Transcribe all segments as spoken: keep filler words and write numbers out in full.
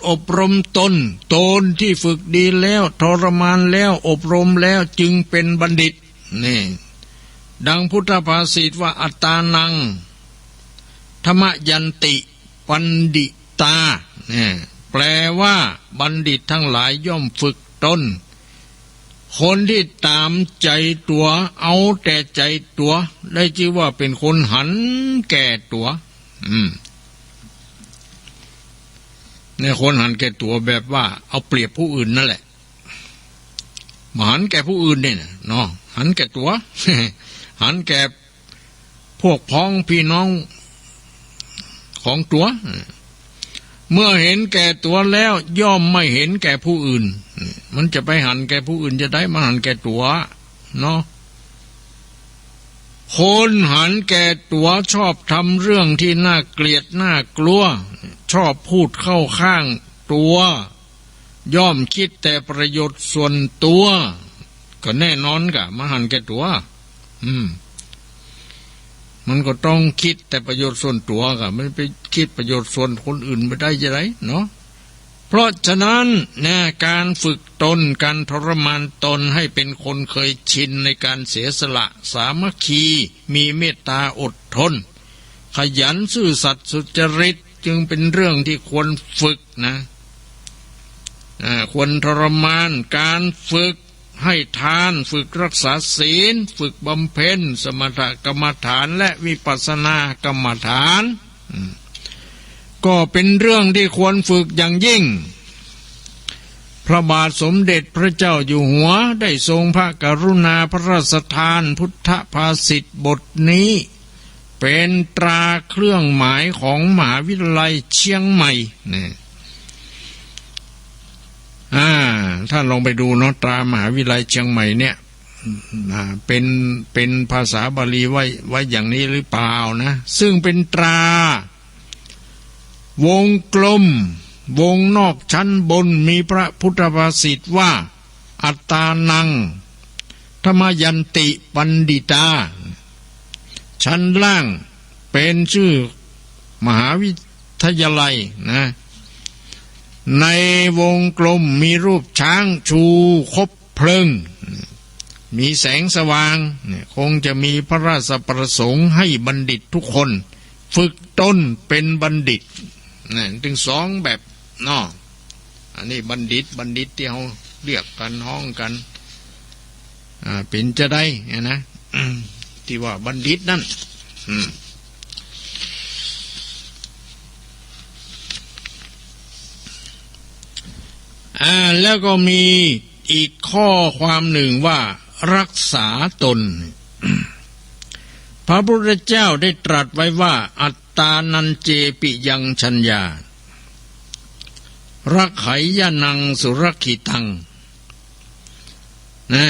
อบรมตน ตนที่ฝึกดีแล้ว ทรมานแล้ว อบรมแล้ว จึงเป็นบัณฑิต นี่ ดังพุทธภาษิตว่า อัตตานัง ทมยันติ ปัณฑิตา เนี่ย แปลว่า บัณฑิตทั้งหลายย่อมฝึกตน คนที่ต๋ามใจ๋ตั๋ว เอาแต่ใจ๋ตั๋ว ได้จื้อว่าเป๋นคนหันแก่ตั๋ว อืม เนี่ย คนหันแก่ตั๋วแบบว่าเอาเปรียบผู้อื่นนั่นแหละ บ่หันแก่ผู้อื่นเนี่ยนะ เนาะ หันแก่ตั๋ว หันแก่ พวกพ้องพี่น้องของตั๋ว เมื่อเห็นแก่ตั๋วแล้วย่อมไม่เห็นแก่ผู้อื่น มันจะไปหันแก่ผู้อื่นจะใด มันหันแก่ตั๋วเนาะ คนหันแก่ตั๋วชอบทำเรื่องที่น่าเกลียดน่ากลัว ชอบพูดเข้าข้างตั๋ว ย่อมคิดแต่ประโยชน์ส่วนตั๋ว ก็แน่นอนกะ มันหันแก่ตั๋ว อืม มันก็ต้องคิดแต่ประโยชน์ส่วนตั๋วกะ มันไปคิดประโยชน์ส่วนคนอื่นบ่ได้จะใดเนาะ เพราะฉะนั้นนะ ก๋านฝึกตน ก๋านทรมานตนให้เป๋นคนเคยชินในก๋านเสียสละ สามัคคี มีเมตตา อดทน ขยัน ซื่อสัตย์สุจริต จึงเป๋นเรื่องที่ควรฝึกนะ อ่า ควรทรมาน ก๋านฝึกให้ทาน ฝึกรักษาศีล ฝึกบำเพ็ญสมถกรรมฐานและวิปัสสนากรรมฐาน อืม ก็เป๋นเรื่องที่ควรฝึกอย่างยิ่ง พระบาทสมเด็จพระเจ้าอยู่หัวได้ทรงพระกรุณาพระราชทานพุทธภาษิตบทนี้ เป๋นตราเครื่องหมายของมหาวิทยาลัยเชียงใหม่ นี่ อ่า ท่านลองไปดูเนาะ ตรามหาวิทยาลัยเชียงใหม่เนี่ย อ่า เป๋น เป๋นภาษาบาลีไว้ ไว้อย่างนี้หรือเปล่านะ ซึ่งเป๋นตรา วงกลม วงนอกชั้นบนมีพระพุทธภาษิตว่า อัตตานัง ทมยันติ ปัณฑิตา ชั้นล่างเป๋นจื้อมหาวิทยาลัยนะ ในวงกลมมีรูปช้างชูคบเพลิง มีแสงสว่าง เนี่ย คงจะมีพระราชประสงค์ให้บัณฑิตทุกคน ฝึกตนเป๋นบัณฑิต นะ ตึงสองแบบเนาะ อันนี้บัณฑิต บัณฑิตตี้เฮาเรียกกั๋นฮ้องกั๋น อ่า เป๋นจาใดเนี่ยนะ ตี้ว่าบัณฑิตนั้น อืม อ่า แล้วก็มีอีกข้อความหนึ่งว่า รักษาตน พระพุทธเจ้าได้ตรัสไว้ว่า อัตตานัญเจ ปิยัง ชัญญา รักไขยะนัง สุรักขิตัง นะ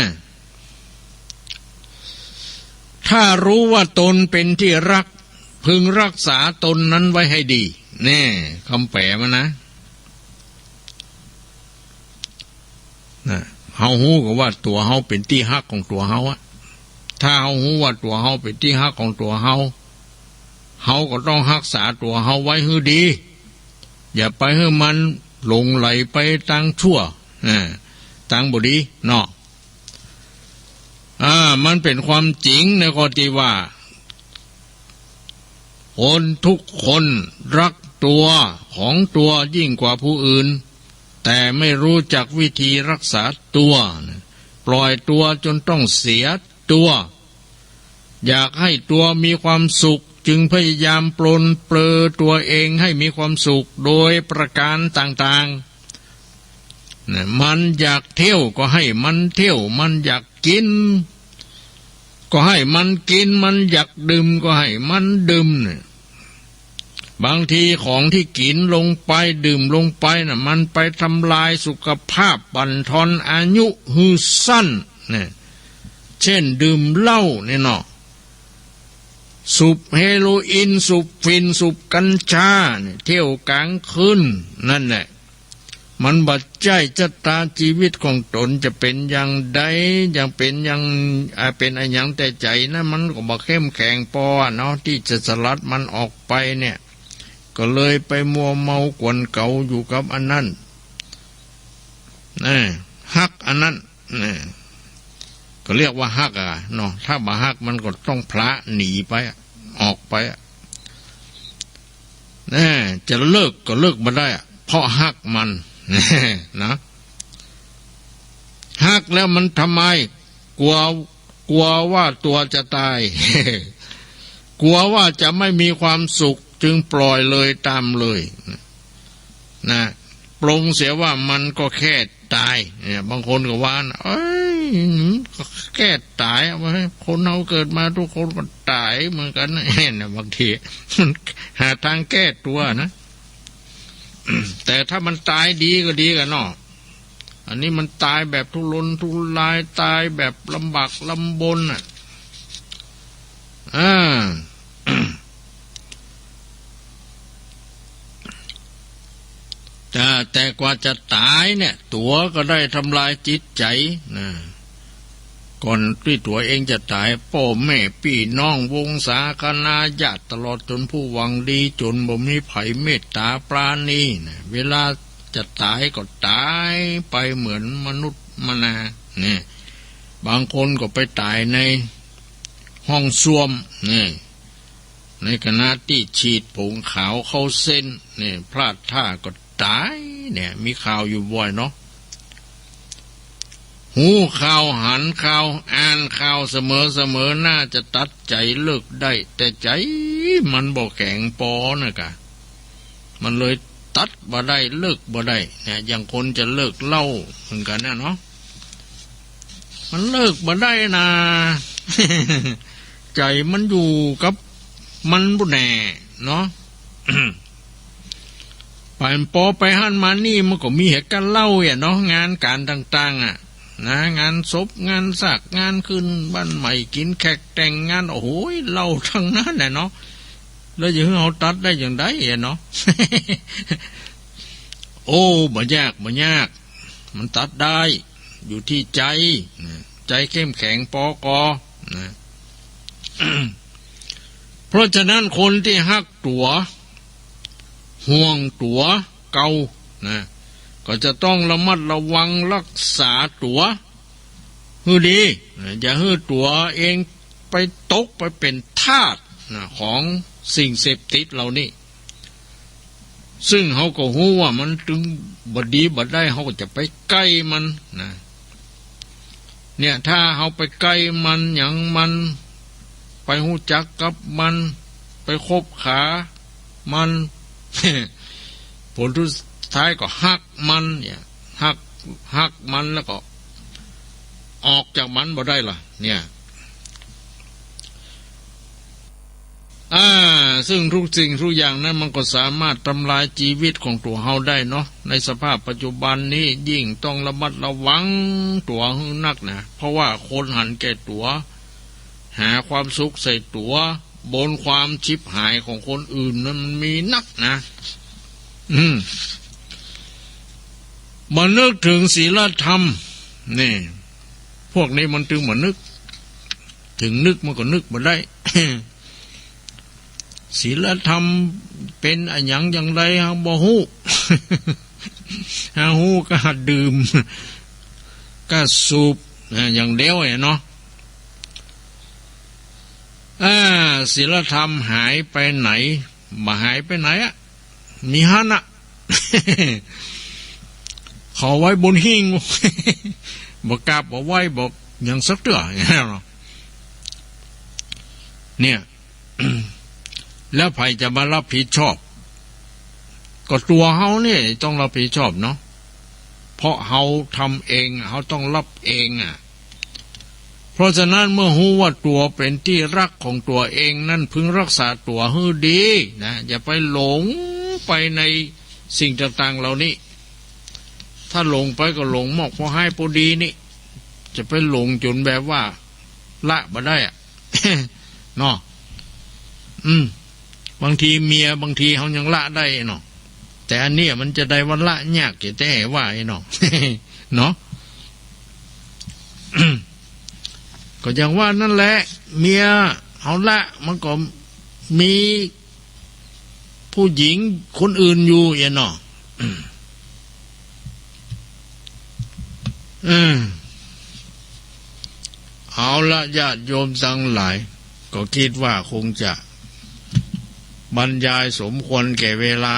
ถ้ารู้ว่าตนเป๋นตี้ฮัก พึงรักษาตนนั้นไว้ให้ดี แน่ กำแปลมันนะ นะ เฮาฮู้ก็ว่าตั๋วเฮาเป๋นตี้ฮักของตั๋วเฮาอะ ถ้าเฮาฮู้ว่าตั๋วเฮาเป๋นตี้ฮักของตั๋วเฮา เฮาก็ต้องฮักษาตั๋วเฮาไว้หื้อดี อย่าไปหื้อมันหลงไหลไปตางชั่ว นะ ตางบ่ดีเนาะ อ่า มันเป๋นความจริงในข้อตี้ว่า คนทุกคนฮักตั๋วของตั๋วยิ่งกว่าผู้อื่น แต่ไม่รู้จักวิธีฮักษาตั๋ว ปล่อยตั๋วจ๋นต้องเสียตั๋ว อยากให้ตั๋วมีความสุข จึงพยายามปลนเปลือตั๋วเองให้มีความสุขโดยประก๋านต่างๆ นะ มันอยากเที่ยวก็ให้มันเที่ยว มันอยากกิ๋นก็ให้มันกิ๋น มันอยากดื่มก็ให้มันดื่ม เนี่ย บางทีของตี้กิ๋นลงไป ดื่มลงไปน่ะ มันไปทำลายสุขภาพ บั่นทอนอายุหื้อสั้น เนี่ย เช่น ดื่มเหล้าเนี่ยเนาะ สูบเฮโรอีน สูบฝิ่น สูบกัญชา เนี่ย เที่ยวก๋างคืน นั่นแหละ มันบ่ใจ้จะต๋าจีวิตของตนจะเป๋นอย่างใด อย่างเป๋นอย่าง อ่า เป๋นอะหยังแต่ใจ๋นะ มันก็บ่เข้มแข็งปอเนาะ ตี้จะสลัดมันออกไปเนี่ย ก็เลยไปมัวเมาขวัญเก๋าอยู่กับอันนั้น นะ ฮักอันนั้น นะ ก็เรียกว่าฮักอะเนาะ ถ้าบ่ฮักมันก็ต้องพละหนีไปอะ ออกไปอะ นะ จะเลิกก็เลิกบ่ได้อะ เพราะฮักมัน นะ ฮักแล้วมันทำไม กลัว กลัวว่าตั๋วจะต๋าย กลัวว่าจะไม่มีความสุข จึงปล่อยเลยต๋ามเลย นะ ปลงเสียว่ามันก็แค่ต๋าย เนี่ย บางคนก็ว่านะ เอ้ย ก็แค่ต๋าย เอาไว้ คนเฮาเกิดมาทุกคนก็ต๋ายเหมือนกั๋นนะ เนี่ย บางทีมันหาตางแก้ตั๋วนะ แต่ถ้ามันต๋ายดีก็ดีกั๋นเนาะ อันนี้มันต๋ายแบบทุรนทุราย ต๋ายแบบลำบากลำบนน่ะ อ่า แต่ แต่กว่าจะต๋ายเนี่ย ตั๋วก็ได้ทำลายจิตใจ๋นะ ก่อนตี้ตั๋วเองจะต๋าย ป้อแม่ปี้น้อง วงศาคณาญาติ ตลอดจนผู้หวังดี จ๋นบ่มีใผเมตต๋าปราณีนะ เวลาจะต๋ายก็ต๋ายไปเหมือนมนุษย์มนา เนี่ย บางคนก็ไปต๋ายในห้องส้วม เนี่ย ในขณะตี้ฉีดผงขาวเข้าเส้น เนี่ย พลาดท่าก็ต๋าย เนี่ย มีข่าวอยู่บ่อยเนาะ ฮู้ข่าว หันข่าว อ่านข่าวเสมอๆ น่าจะตัดใจ๋เลิกได้ แต่ใจ๋มันบ่แข็งปอนะกะ มันเลยตัดบ่ได้ เลิกบ่ได้ เนี่ย อย่างคนจะเลิกเหล้าเหมือนกั๋นนะเนาะ มันเลิกบ่ได้นะ ใจ๋มันอยู่กับมันปู้นแหละเนาะ ไปปอไปหั้นมานี่มันก็มีเหตุก๋ารณ์เหล้าอะเนาะ งานก๋านต่างๆ อะ นะ งานศพ งานสาก งานขึ้นบ้านใหม่ กิ๋นแขก แต่งงาน โอ้โห เหล้าตังนั้นแหละเนาะ แล้วจะหื้อเฮาตัดได้จั่งใดอะเนาะ โอ้ บ่ยาก บ่ยาก มันตัดได้ อยู่ตี้ใจ๋นะ ใจ๋เข้มแข็งปอก่อนะ เพราะฉะนั้นคนตี้ฮักตั๋ว ห่วงตั๋วเก่านะ ก็จะต้องระมัดระวังรักษาตั๋วหื้อดีนะ อย่าหื้อตั๋วเองไปตกไปเป๋นทาสนะ ของสิ่งเสพติดเหล่านี้ ซึ่งเฮาก็ฮู้ว่ามันตึงบ่ดีบ่ได้ เฮาก็จะไปใก้มันนะ เนี่ย ถ้าเฮาไปใก้มัน หยังมัน ไปฮู้จักกับมัน ไปคบหามัน ผลสุดท้ายก็ฮักมัน เนี่ย ฮัก ฮักมันแล้วก็ออกจากมันบ่ได้ล่ะ เนี่ย อ่า ซึ่งทุกสิ่งทุกอย่างนั้นมันก็สามารถทำลายจีวิตของตั๋วเฮาได้เนาะ ในสภาพปัจจุบันนี้ยิ่งต้องระมัดระวังตั๋วหื้อนักนะ เพราะว่าคนหันแก่ตั๋ว หาความสุขใส่ตั๋ว บนความฉิบหายของคนอื่นนั้นมันมีนักนะ อืม บ่นึกเถิงศีลธรรม นี่ พวกนี้มันจึงบ่นึก เถิงนึกมันก็นึกบ่ได้ ศีลธรรมเป๋นอะหยังอย่างใดเฮาบ่ฮู้ เฮาฮู้ก็ดื่ม ก็สูบ อ่า อย่างเดียวเนี่ยเนาะ อ่า ศีลธรรมหายไปไหน บ่หายไปไหนอะ มีหั้นอะ เขาไว้บนหิ้ง บ่กราบบ่ไหว้บ่หยังสักเตื้อ เนี่ย แล้วใผจะมารับผิดชอบ ก็ตั๋วเฮานี่ต้องรับผิดชอบเนาะ เพราะเฮาทำเอง เฮาต้องรับเองอะ เพราะฉะนั้นเมื่อฮู้ว่าตั๋วเป๋นตี้ฮักของตั๋วเองนั้น พึงรักษาตั๋วหื้อดีนะ อย่าไปหลงไปในสิ่งต่างๆ เหล่านี้ ถ้าหลงไปก็หลงมอกพอฮ้ายพอดีนี่ จะไปหลงจ๋นแบบว่าละบ่ได้อะ เนาะ อืม บางทีเมีย บางทีเฮายังละได้เนาะ แต่อันเนี้ยมันจะได้ว่าละยากแก่แต๊ว่าไอ้เนาะ เนาะ ก็อย่างว่านั่นแหละ เมียเฮาละ มันก็มี ผู้หญิงคนอื่นอยู่เอียเนาะ อืม เอาละ ญาติโยมตังหลาย ก็กึ๊ดว่าคงจะบรรยายสมควรแก่เวลา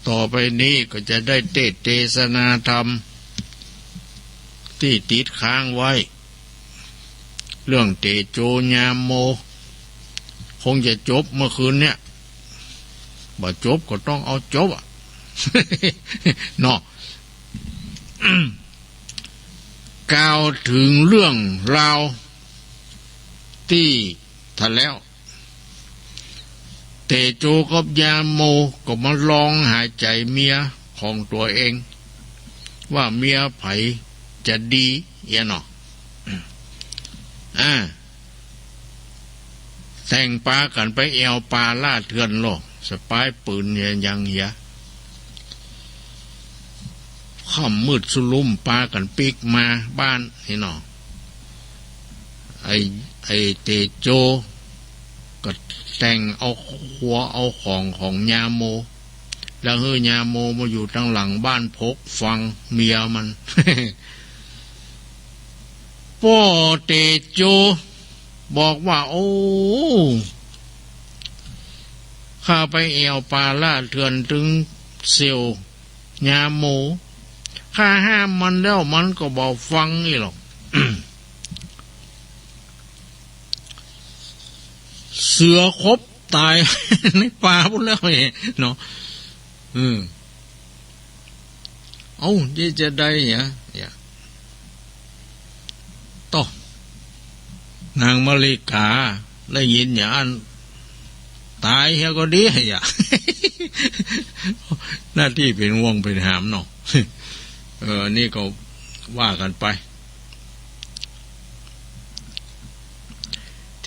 ต่อไปนี้ก็จะได้เตสน์เตสนาธรรม ตี้ติดค้างไว้ เรื่องเตโจญาโม คงจะจบเมื่อคืนเนี้ย บ่จบก็ต้องเอาจบอะ เนาะ กล่าวเถิงเรื่องราวตี้ถ้าแล้ว เตโจกับญาโมก็มาลองหาใจ๋เมียของตั๋วเอง ว่าเมียใผจะดีเอียเนาะ อ่า แต่งปากั๋นไปแอ่วป่าล่าเถื่อนลอ สะปายปืนเหียยังเหีย ค่ำมืดสุรุ่มปากั๋นปิ๊กมาบ้านนี่เนาะ ไอ้ ไอ้เตโจก็แต่งเอาครัวเอาของของญาโม แล้วหื้อญาโมมาอยู่ตังหลังบ้านพกฟังเมียมัน ป้อเตโจบอกว่า โอ้ ข้าไปแอ่วป่าล่าเถื่อนตึงเสี่ยวญาโม ข้าห้ามมันแล้วมันก็บ่ฟังอี้หรอก เสือขบต๋ายในป่าปู๊นแล้วเนาะ อืม เอ้า เยียะจะใดเหีย เยียะ โต้ นางมะลิกา ได้ยินอย่างอั้น ต๋ายเหียก็ดีเหีย หน้าตี้เป๋นห่วงเป๋นหามเนาะ เออ อันนี้ก็ว่ากั๋นไป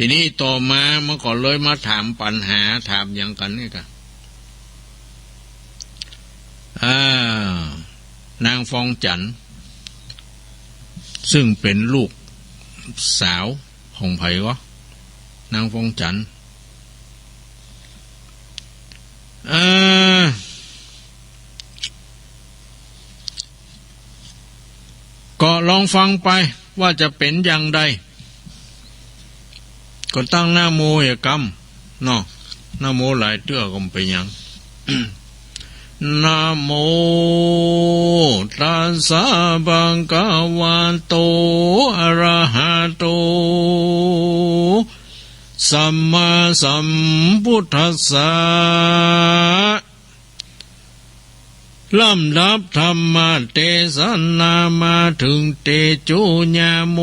ทีนี้ต่อมามันก็เลยมาถามปัญหา ถามหยังกั๋นนี่กะ อ่า นางฟองจันทร์ ซึ่งเป๋นลูกสาวของใผก็ นางฟองจันทร์ เอ่อ ก็ลองฟังไปว่าจะเป๋นอย่างใด ก็ตั้งนะโมเหียกำเนาะ นะโมหลายเตื้อก็บ่เป๋นหยัง นะโม ตัสสะ ภะคะวะโต อะระหะโต สัมมาสัมพุทธัสสะ ลำดับธรรมเตสนามาเถิงเตโจญาโม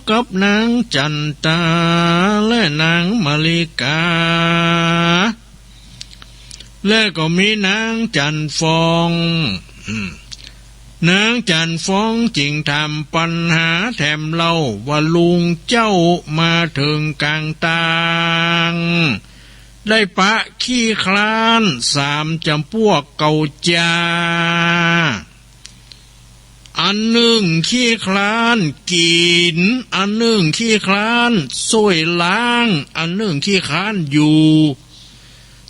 กับนางจันตาและนางมะลิกา และก็มีนางจันทร์ฟอง อืม นางจันทร์ฟองจึงถามปัญหาแถมเล่าว่าลุงเจ้ามาเถิงก๋างตาง ได้ปะขี้คลานสามจ๋ำปวกเก่าจา อันนึ่งขี้คลานกิ๋น อันนึ่งขี้คลานซ่วยล้าง อันนึ่งขี้คลานอยู่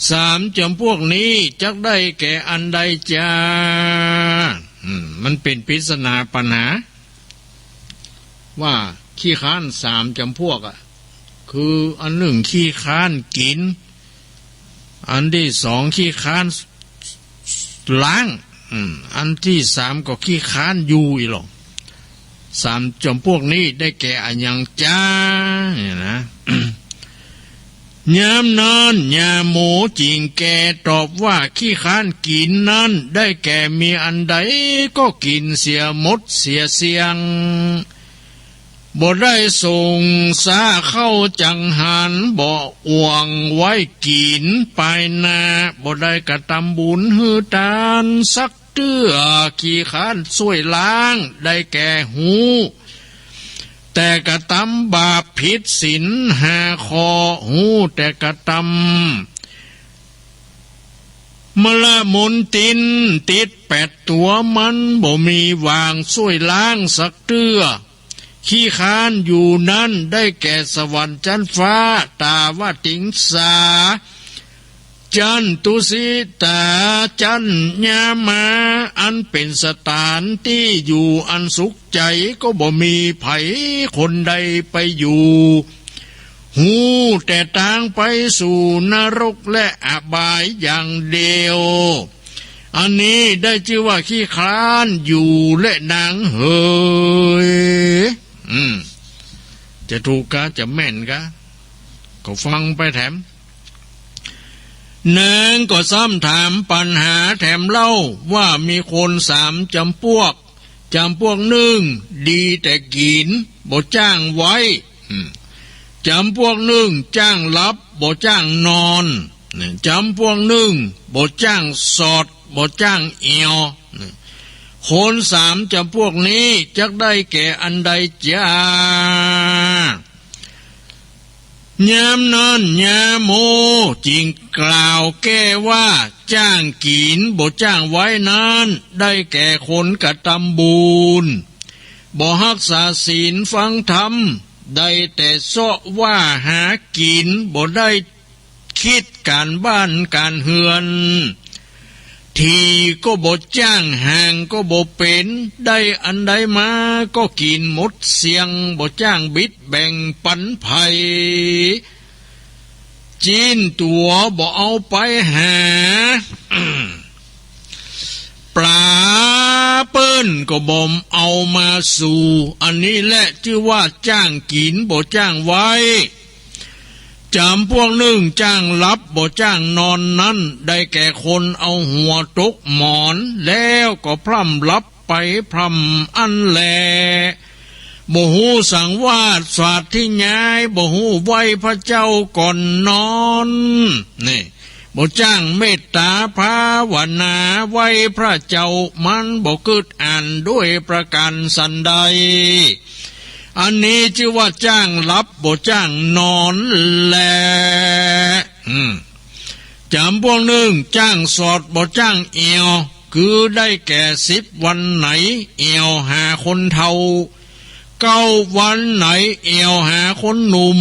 สามจ๋ำปวกนี้จักได้แก่อันใดจา อืม มันเป๋นปริศนาปัญหา ว่าขี้คลานสามจ๋ำปวกอะ คืออันนึ่งขี้คลานกิ๋น อันตี้สองขี้คลานล้าง อืม อันตี้สามก็ขี้คลานอยู่อี้หรอก สามจ๋ำปวกนี้ได้แก่อะหยังจา เนี่ยนะ ยามนั้นญาโมจึงแก่ตอบว่าขี้คลานกิ๋นนั้นได้แก่มีอันใดก็กิ๋นเสียหมดเสียเสี้ยง บ่ได้สงสะเข้าจังหัน บ่อ่วงไว้กิ๋นปายหน้า บ่ได้กระตำบุญหื้อตานสักเตื้อ ขี้คลานซ่วยล้าง ได้แก่ฮู้แต่กระตำบาปผิดศีลห้าข้อ ฮู้แต่กระตำ มลมนทินติดแป๋ดตั๋วมัน บ่มีวางซ่วยล้างสักเตื้อ ขี้คลานอยู่นั้นได้แก่สวรรค์จั๊นฟ้า ตาวติงสา จั้นตุสิตา จั้นยามา อันเป๋นสถานตี้อยู่อันสุขใจ๋ ก็บ่มีใผคนใดไปอยู่ ฮู้แต่ตางไปสู่นรกและอบายอย่างเดียว อันนี้ได้จื้อว่าขี้คร้านอยู่แลนางเหย อืม จะถูกกา จะแม่นกา ก็ฟังไปแถม นางก็ซ้ำถามปัญหาแถมเล่าว่ามีคนสามจ๋ำปวก จ๋ำปวกนึ่ง ดีแต่กิ๋น บ่จ้างไว้ อืม จ๋ำปวกนึ่ง จ้างหลับ บ่จ้างนอน จ๋ำปวกนึ่ง บ่จ้างสอด บ่จ้างเอี่ยว คนสามจ๋ำปวกนี้จักได้แก่อันใดจา ยามนั้นยาโมจึงกล่าวแก้ว่า จ้างกิ๋นบ่จ้างไว้นั้น ได้แก่คนกระตำบุญ บ่ฮักษาศีลฟังธรรม ได้แต่เซาะว่าหากิ๋น บ่ได้ คิดก๋านบ้านก๋านเฮือน ถี่ก็บ่จ้าง ห่างก็บ่เป๋น ได้อันใดมาก็กิ๋นหมดเสี้ยง บ่จ้างบิดแบ่งปันใผ จีนตั๋วบ่เอาไปหา ป๋าเปิ้นก็บ่เอามาสู่ อันนี้แหละจื้อว่าจ้างกิ๋นบ่จ้างไว้ จ๋ำปวกนึ่ง จ้างหลับบ่จ้างนอนนั้น ได้แก่คนเอาหัวตกหมอน แล้วก็พร่ำหลับไปพร่ำอั้นแล บ่ฮู้สังวาสสาธยาย บ่ฮู้ไหว้พระเจ้าก่อนนอน นี่ บ่จ้างเมตต๋าภาวนาไหว้พระเจ้า มันบ่กึ๊ดอ่านด้วยประก๋านสันใด อันนี้จื้อว่าจ้างหลับบ่จ้างนอนแล อืม จ๋ำปวกนึ่ง จ้างสอดบ่จ้างเอี่ยว คือได้แก่สิบวันไหนเอี่ยวหาคนเฒ่า เก้าวันไหนเอี่ยวหาคนหนุ่ม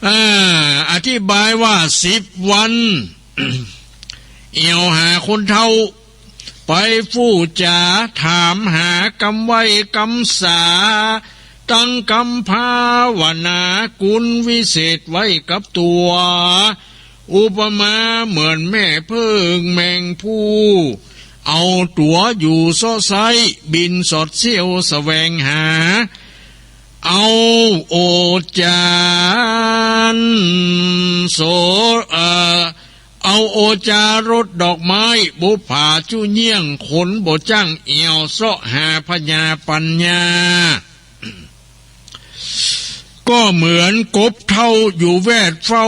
อ่า อธิบายว่าสิบวัน เอี่ยวหาคนเฒ่า ไปฟู่จ๋าถามหากำไหว้กำสา ตึงกำภาวนากุณวิเศษไว้กับตั๋ว อุปมาเหมือนแม่เผิ้งแมงผู้ เอาตั๋วอยู่เซาะไซ้ บินสอดเสี้ยวแสวงหา เอาโอจารสด เอ่อ เอาโอจารสดอกไม้ บุปผาจุเยี่ยง คนบ่จ้างเอี่ยว เซาะหาพญาปัญญา ก็เหมือนกบเฒ่าอยู่แวดเฝ้า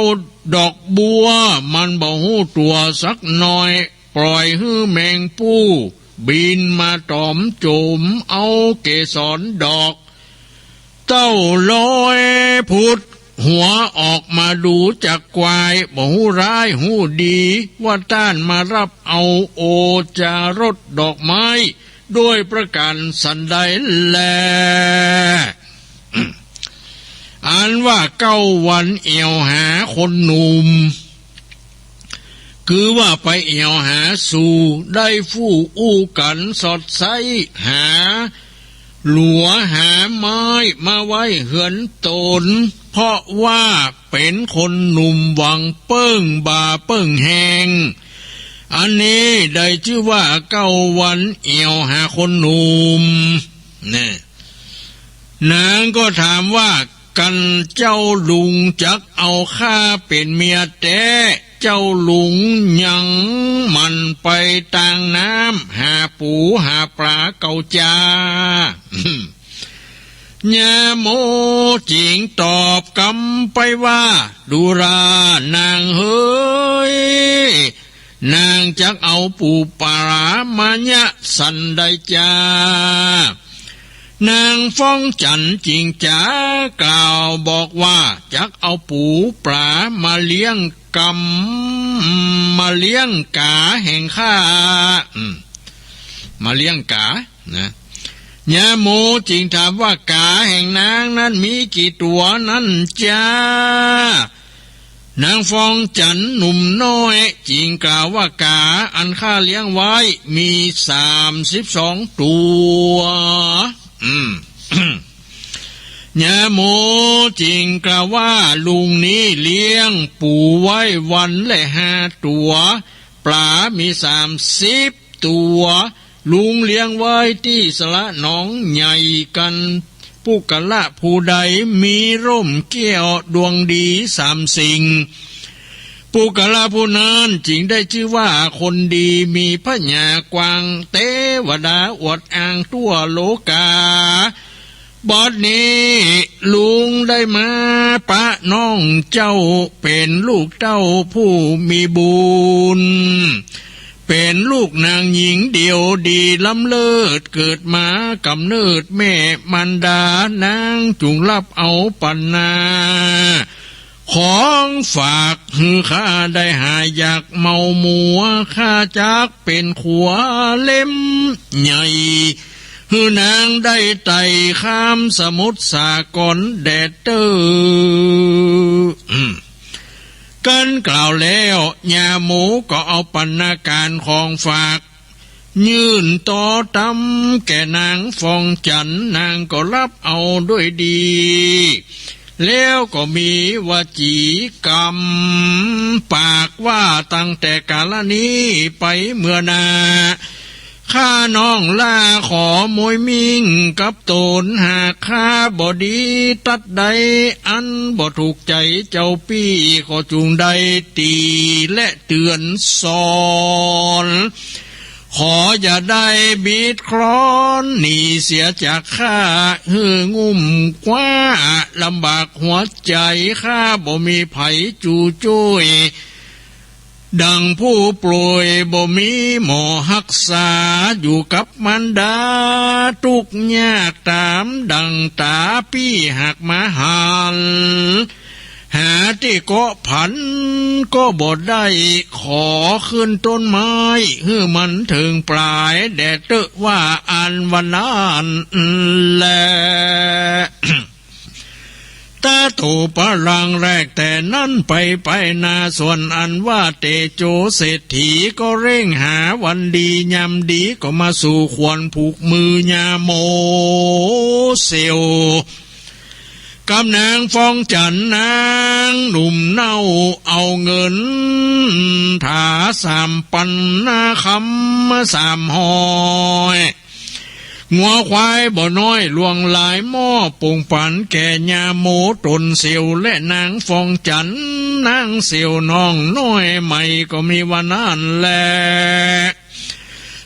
ดอกบัว มันบ่ฮู้ตั๋วสักหน่อย ปล่อยหื้อแมงผู้บินมาต๋อมโจ๋มเอาเกสรดอก เต้าลอยผุดหัวออกมาดูจักควาย บ่ฮู้ร้ายฮู้ดี ว่าต้านมาฮับเอาโอจารสดอกไม้ ด้วยประก๋านสันใดแล อันว่าเก้าวันเอี่ยวหาคนหนุ่ม คือว่าไปเอี่ยวหาสู่ ได้ฟู่อู้กั๋นสอดไซ้หา หลัวหาไม้มาไว้เฮือนต๋น เพราะว่าเป๋นคนหนุ่มหวังเปิ้งบ่าเปิ้งแฮง อันนี้ได้จื้อว่าเก้าวันเอี่ยวหาคนหนุ่ม แน่ นางก็ถามว่า กันเจ้าลุงจักเอาข้าเป๋นเมียแต๊ เจ้าลุงยังหมั่นไปตางน้ำ หาปู๋หาป๋าเก่าจา ยาโมจึงตอบกำไปว่า ดูรา นางเหย นางจักเอาปู๋ป๋ามายะสันใดจา นางฟ้องจันทร์จึงจ๋ากล่าวบอกว่า จักเอาปู๋ป๋ามาเลี้ยงก๋ำ มาเลี้ยงก๋าแห่งข้า อืม มาเลี้ยงก๋า นะ ยาโมจึงถามว่า ก๋าแห่งนางนั้นมีกี่ตั๋วนั้นจา นางฟองจั๋นหนุ่มน้อยจึงกล่าวว่า ก๋าอันข้าเลี้ยงไว้มีสามสิบสองตั๋ว อืม ญาโมจึงกล่าวว่า ลุงนี้เลี้ยงปู๋ไว้วันละห้าตั๋ว ป๋ามีสามสิบตั๋ว ลุงเลี้ยงไว้ตี้สระหนองใหญ่กัน ปุคคละผู้ใดมีร่มแก้วดวงดีสามสิ่ง ปุคคละผู้นั้นจึงได้จื้อว่าคนดี มีผญากว้าง เตวดาอวดอ้างทั่วโลกา บัดนี้ลุงได้มาปะน้องเจ้า เป๋นลูกเต้าผู้มีบุญ เป๋นลูกนางหญิงเดียวดีล้ำเลิศ เกิดมากำเนิดแม่มารดา นางจุ่งฮับเอาปัณณา ของฝากหื้อข้าได้หายอยากเมามัว ข้าจักเป๋นขัวเล่มใหญ่ หื้อนางได้ไต่ข้ามสมุทรสาครแดดเต๊อะ อืม กันกล่าวแล้ว ญาโมก็เอาปัณณาก๋านของฝาก ยื่นต่อตำแก่นางฟองจั๋น นางก็ฮับเอาด้วยดี แล้วก็มีวจีกรรมปากว่า ตั้งแต่กาละนี้ไปเมื่อหน้า ข้าน้องหล้าขอมวยมิ่งกับต๋น หากข้าบ่ดีตัดใด อันบ่ถูกใจ๋เจ้าปี้ ก็จุ่งได้ตี๋และเตื๋อนสอน ขออย่าได้บิดคลอนหนีเสียจากข้า หื้องุ่มคว้าลำบากหัวใจ๋ ข้าบ่มีใผจูช่วย ดั่งผู้ป่วยบ่มีหมอฮักษา อยู่กับมารดาตุ๊กยากต๋ามดั่งต๋าปี้หากมาหัน หาตี้เกาะผันก็บ่ได้ ขอขึ้นต้นไม้หื้อมันเถิงป๋ายแดดเต๊อะ ว่าอันว่านั้นแล ตะโตปะรังแรกแต่นั้นไป ไปนาส่วนอันว่าเตโจเศรษฐี ก็เร่งหาวันดียามดี ก็มาสู่ขวัญผูกมือญาโมเสี่ยว กับนางฟองจั๋นนางหนุ่มเน่า เอาเงินถาสามปันนาคำสามฮ้อย งัวควายบ่น้อยหลวงหลาย มอบป่งปันแก่ญาโมต๋นเสี่ยว และนางฟองจั๋นนางเสี่ยวน้องน้อยใหม่ ก็มีว่านั้นแล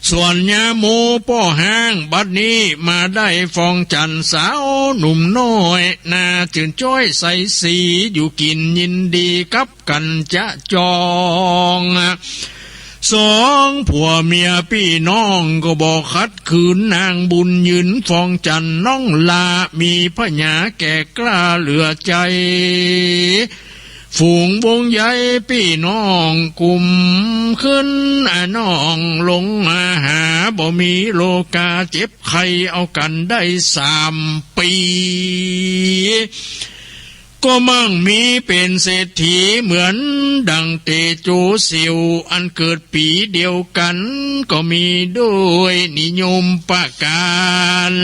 ส่วนญาโมป้อฮ้าง บัดนี้มาได้ฟองจั๋นสาวหนุ่มน้อย หน้าจื่นจ้อยใสสี อยู่กิ๋นยินดีกับกั๋นจะจอง สองผัวเมียปี้น้องก็บ่ขัดขืน นางบุญยืนฟองจั๋นน้องหล้า มีผญาแก่กล้าเหลือใจ๋ ฝูงวงใยปี้น้องกุมขึ้น อาน้องลงมาหา บ่มีโรคาเจ็บไข้ เอากั๋นได้สามปี๋ ก็มั่งมีเป๋นเศรษฐีเหมือนดั่งเตโจเสี่ยว อันเกิดปี๋เดียวกั๋น ก็มีด้วยนิยมประก๋าน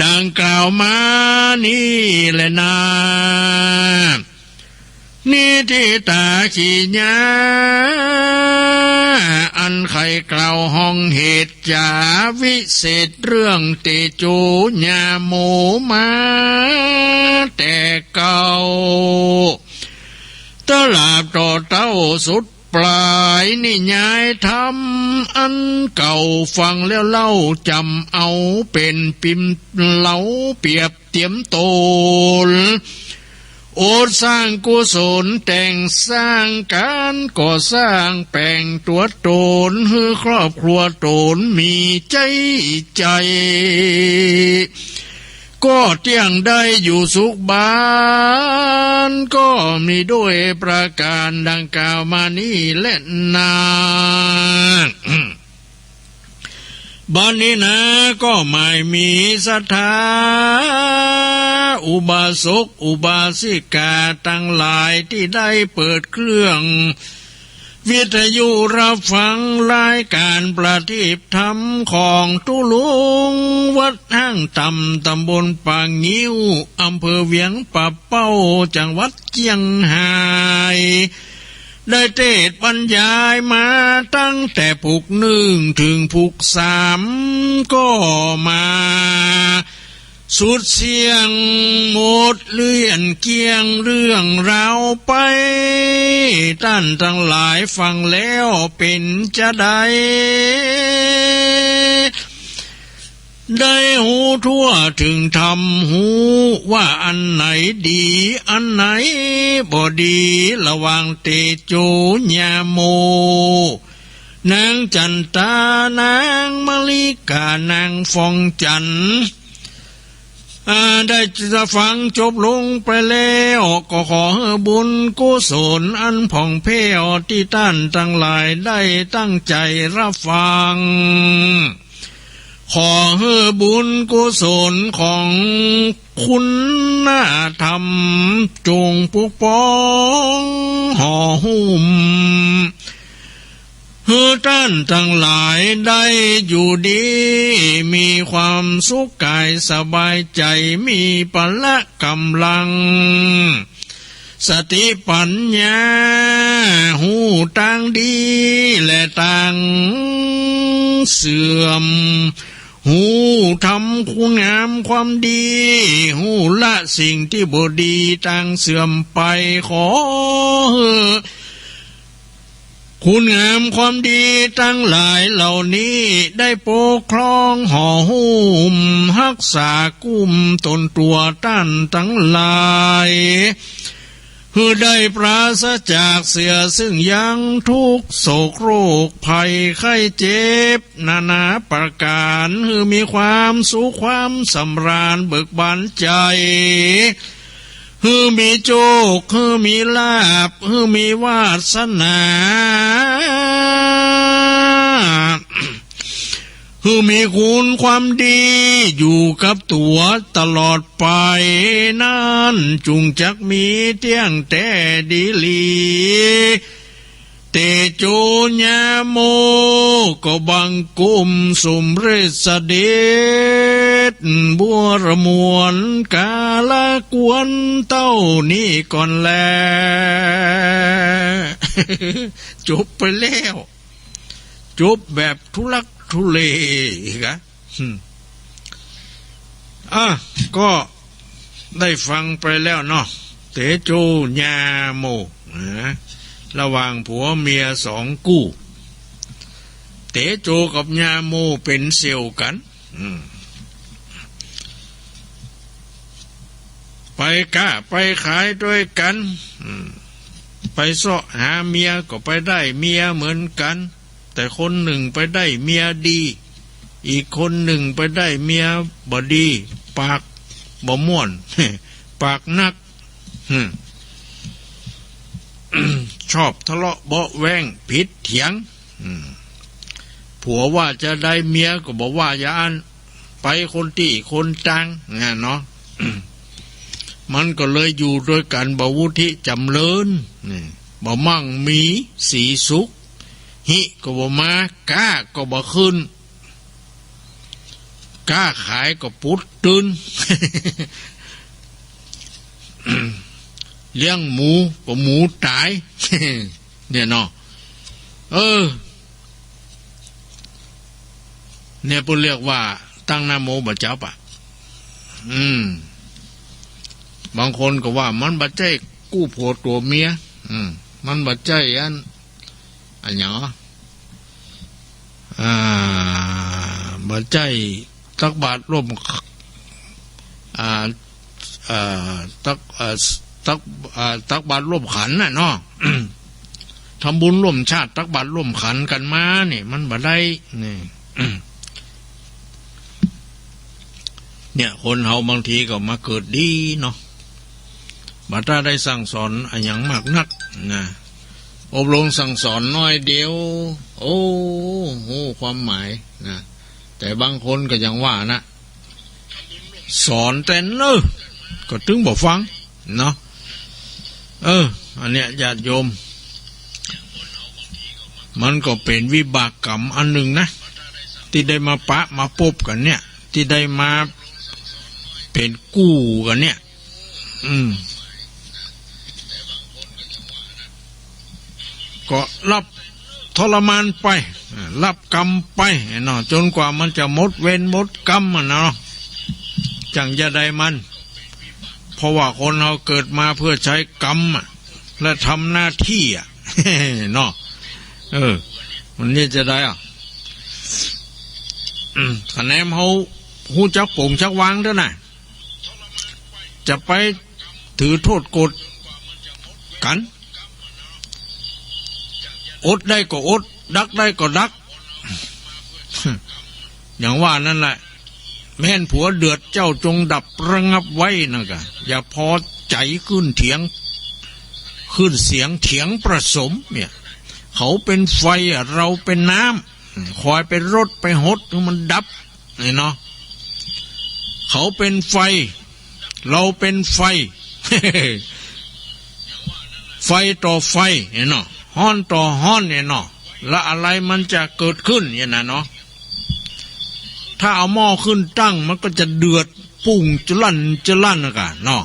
ดั่งกล่าวมานี้แลนา นิธิตาขีญา อันใค่กล่าวห้องเหตุจ๋าวิเศษเรื่องเตโจญาโมมาแต่เก่า ตราบต่อเต้าสุดปลายนิยายธรรมอันเก่า ฟังแล้วเล่าจ๋ำเอาเป๋นปิมเล่าเปรียบเตียมต๋น โอษสร้างกุศลแต่งสร้างก๋านก่อสร้างแป๋งตั๋วต๋น หื้อครอบครัวต๋นมีใจ๊ใจ๋ ก็เตี้ยงได้อยู่สุขบาน ก็มีด้วยประก๋านดั่งกล่าวมานี้แลนา บัดนี้นา ก็หมายมีศรัทธา อุบาสกอุบาสิกาตังหลายตี้ได้เปิดเครื่องวิทยุฮับฟังรายก๋านประทีปธรรมของตุ๊ลุงวัดห้างต่ำ ต๋ำบลป่างิ้ว อำเภอเวียงป่าเป้า จังหวัดเจียงฮาย ได้เตสน์บรรยายมาตั้งแต่ผูกนึ่งเถิงผูกสาม ก็มาสุดเสี้ยงหมดเลื่อนเกลี้ยงเรื่องราวไป ต้านตังหลายฟังแล้วเป๋นจาใด ได้ฮู้ทั่วเถิงธรรม ฮู้ว่าอันไหนดี อันไหนบ่ดี ระหว่างเตโจญาโม นางจันตา นางมะลิกา นางฟองจันทร์ อ่า ได้ฟังจบลงไปแล้ว ก็ขอหื้อบุญกุศลอันผ่องแผ้วตี้ต้านตังหลายได้ตั้งใจ๋ฮับฟัง ขอหื้อบุญกุศลของคุณธรรมจงปกป้องห่อหุ้ม หื้อต้านตังหลายได้อยู่ดี มีความสุขก๋ายสบายใจ๋ มีพละก๋ำลัง สติปั๋ญญา ฮู้ตางดีและตางเสื่อม ฮู้ทำคุณงามความดี ฮู้ละสิ่งตี้บ่ดีตางเสื่อมไป ขอหื้อ คุณงามความดีตังหลายเหล่านี้ได้ปกครองห่อหุ้มฮักษากุ้มตนตั๋วต้านตังหลาย หื้อได้ปราศจากเสียซึ่งยังทุกข์โศกโรคภัยไข้เจ็บนานาประก๋าน หื้อมีความสุขความสำราญเบิกบานใจ๋ หื้อมีโจค หื้อมีลาภ หื้อมีวาสนา หื้อมีคุณความดีอยู่กับตั๋วตลอดไป นั้นจุ่งจักมีเตี้ยงแต๊ดีหลี เตโจญาโม ก็บังคมสมเร็จเสด็จ บวรมวลกาละกวนเต้านี้ก่อนแล จบไปแล้ว จบแบบทุลักทุเลอีกอะ อืม อ่ะ ก็ได้ฟังไปแล้วเนาะ เตโจญาโม นะ ระหว่างผัวเมียสองกู้ เตโจกับญาโมเป๋นเสี่ยวกั๋น อืม ไปก๊าไปขายตวยกั๋น อืม ไปเซาะหาเมียก็ไปได้เมียเหมือนกั๋น แต่คนนึ่งไปได้เมียดี อีกคนนึ่งไปได้เมียบ่ดี ปากบ่ม่วน ปากนัก อืม ชอบทะเลาะเบาะแว้งผิดเถียง อืม ผัวว่าจาใดเมียก็บ่ว่าจาอั้น ไปคนตี้คนตาง นะเนาะ มันก็เลยอยู่ตวยกั๋นบ่วุฒิจ๋ำเริญ นี่ บ่มั่งมีสีสุข ฮิก็บ่มา ก๊าก็บ่ขึ้น ก๊าขายก็ปุ๊ดตึ้น เลี้ยงหมูก็หมูต๋าย เนี่ยเนาะ เออ เนี่ยเปิ้นเรียกว่าตั้งนะโมบ่จับอะ อืม บางคนก็ว่ามันบ่ใจ้กู้ผัวตั๋วเมีย อืม มันบ่ใจ้อัน อันหยังอะ อ่า บ่ใจ้ตักบาตรร่วม อ่า อ่า ตัก อ่า ตัก อ่า ตักบาตรร่วมขันธ์น่ะเนาะ ทำบุญร่วมชาติ ตักบาตรร่วมขันธ์กั๋นมานี่ มันบ่ได้ นี่ เนี่ย คนเฮาบางทีก็มาเกิดดีเนาะ บ่ต้าได้สั่งสอนอะหยังมากนักนะ อบรมสั่งสอนน้อยเดียว โอ้ ฮู้ความหมายนะ แต่บางคนก็ยังว่านะ สอนแต่เนิ่น ก็ตึงบ่ฟังเนาะ เออ อันเนี้ยญาติโยม มันก็เป๋นวิบากกรรมอันนึ่งนะ ตี้ได้มาปะมาปบกั๋นเนี่ย ตี้ได้มาเป๋นกู้กั๋นเนี่ย อืม ก็ฮับทรมานไป อ่า ฮับกรรมไปเนาะ จ๋นกว่ามันจะหมดเวรหมดกรรมอะเนาะ จั่งจะได้มัน เพราะว่าคนเฮาเกิดมาเพื่อใจ๊กรรมอะ และทำหน้าตี้อะ เนาะ เออ มันเนี่ยจะได้อะ อืม คะแนนเฮาฮู้จักป๋งจักวางเต๊อะนะ จะไปถือโต้ษโกรธกั๋น อดได้ก็อด ดักได้ก็ดัก อย่างว่านั่นแหละ แม่นผัวเดือดเจ้าจงดับระงับไว้นะกะ อย่าพอใจ๋ขึ้นเถียง ขึ้นเสียงเถียงประสมเนี่ย เขาเป๋นไฟอะ เราเป๋นน้ำ คอยไปรดไปหดหื้อมันดับ นี่เนาะ เขาเป๋นไฟ เราเป๋นไฟ ไฟต่อไฟ นี่เนาะ ฮ้อนต่อฮ้อน นี่เนาะ แล้วอะไรมันจะเกิดขึ้น เนี่ยนะเนาะ ถ้าเอาหม้อขึ้นตั้ง มันก็จะเดือดปุ้งจะลั่นจะลั่นนะกะเนาะ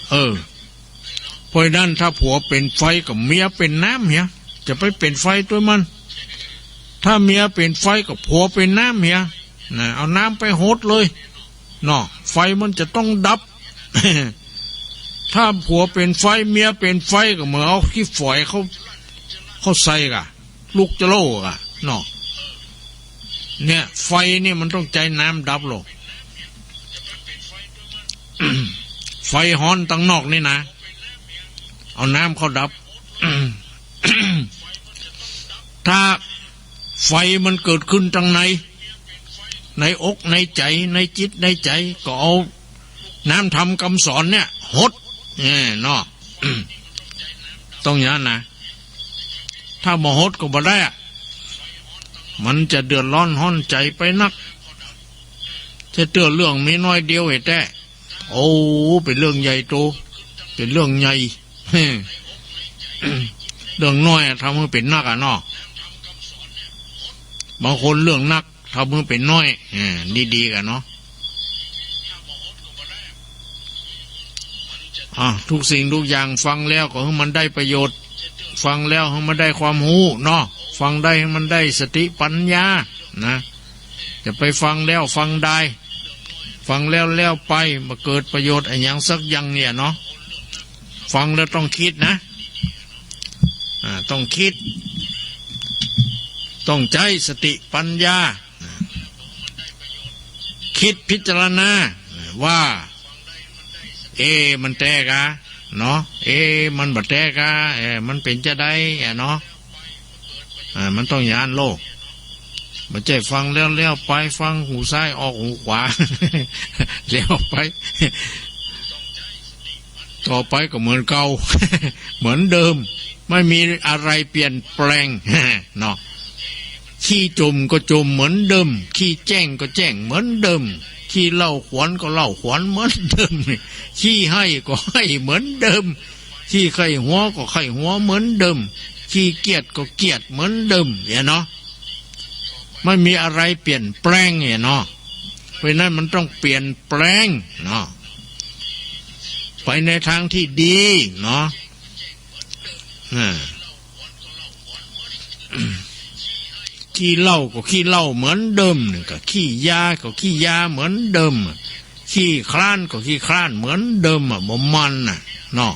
เออ เพราะฉะนั้นถ้าผัวเป๋นไฟก็เมียเป๋นน้ำเหีย จะไปเป๋นไฟตวยมัน ถ้าเมียเป๋นไฟก็ผัวเป๋นน้ำเหีย นะ เอาน้ำไปหดเลย เนาะ ไฟมันจะต้องดับ ถ้าผัวเป๋นไฟ เมียเป๋นไฟ ก็เหมือนเอาขี้ฝอยเข้า เข้าใส่กะ ลุกจะโล่กะ เนาะ เนี่ย ไฟเนี่ยมันต้องใจ๊น้ำดับโลก ไฟฮ้อนตังนอกนี่นะ เอาน้ำเข้าดับ ถ้าไฟมันเกิดขึ้นตังใน ในอกในใจ๋ ในจิตในใจ๋ ก็เอาน้ำธรรมกำสอนเนี่ย หด เออ เนาะ ต้องอย่างนั้นนะ ถ้าบ่หดก็บ่ได้อะ มันจะเดือดร้อนฮ้อนใจ๋ไปนัก จะเตื้อเรื่องมีน้อยเดียวไอ้แต๊ โอ้ เป๋นเรื่องใหญ่โต เป๋นเรื่องใหญ่ เรื่องน้อยอะทำหื้อเป๋นนักอะเนาะ บางคนเรื่องนักทำหื้อเป๋นน้อย อ่า ดีๆ กะเนาะ อ่ะ ทุกสิ่งทุกอย่างฟังแล้วก็หื้อมันได้ประโยชน์ ฟังแล้วหื้อมันได้ความฮู้เนาะ ฟังได้หื้อมันได้สติปัญญานะ จะไปฟังแล้วฟังได้ ฟังแล้วแล้วไป บ่เกิดประโยชน์อะหยังสักอย่างเนี่ยเนาะ ฟังแล้วต้องกึ๊ดนะ อ่า ต้องกึ๊ด ต้องใจ๊สติปัญญา กึ๊ดพิจารณาว่า เอ๊ะ มันแต๊กาเนาะ เอ๊ะ มันบ่แต๊กา เอ๊ะ มันเป๋นจาใดอะเนาะ อ่า มันต้องอย่างนั้นโลก บ่ใจ้ฟังแล้วแล้วไป ฟังหูซ้ายออกหูขวา แล้วไป ต่อไปก็เหมือนเก่า เหมือนเดิม ไม่มีอะไรเปลี่ยนแปลง เนาะ ขี้จ่มก็จ่มเหมือนเดิม ขี้แจ้งก็แจ้งเหมือนเดิม ขี้เล่าขวัญก็เล่าขวัญเหมือนเดิม ขี้ไห้ก็ไห้เหมือนเดิม ขี้ใค่หัวก็ใค่หัวเหมือนเดิม ขี้เกลียดก็เกลียดเหมือนเดิม เนี่ยเนาะ ไม่มีอะไรเปลี่ยนแปลง เนี่ยเนาะ เพราะฉะนั้นมันต้องเปลี่ยนแปลงเนาะ ไปในทางที่ดีเนาะ อ่า ขี้เหล้าก็ขี้เหล้าเหมือนเดิมเนี่ย ก็ขี้ยาก็ขี้ยาเหมือนเดิมอะ ขี้คลานก็ขี้คลานเหมือนเดิมอะ บ่มันน่ะ เนาะ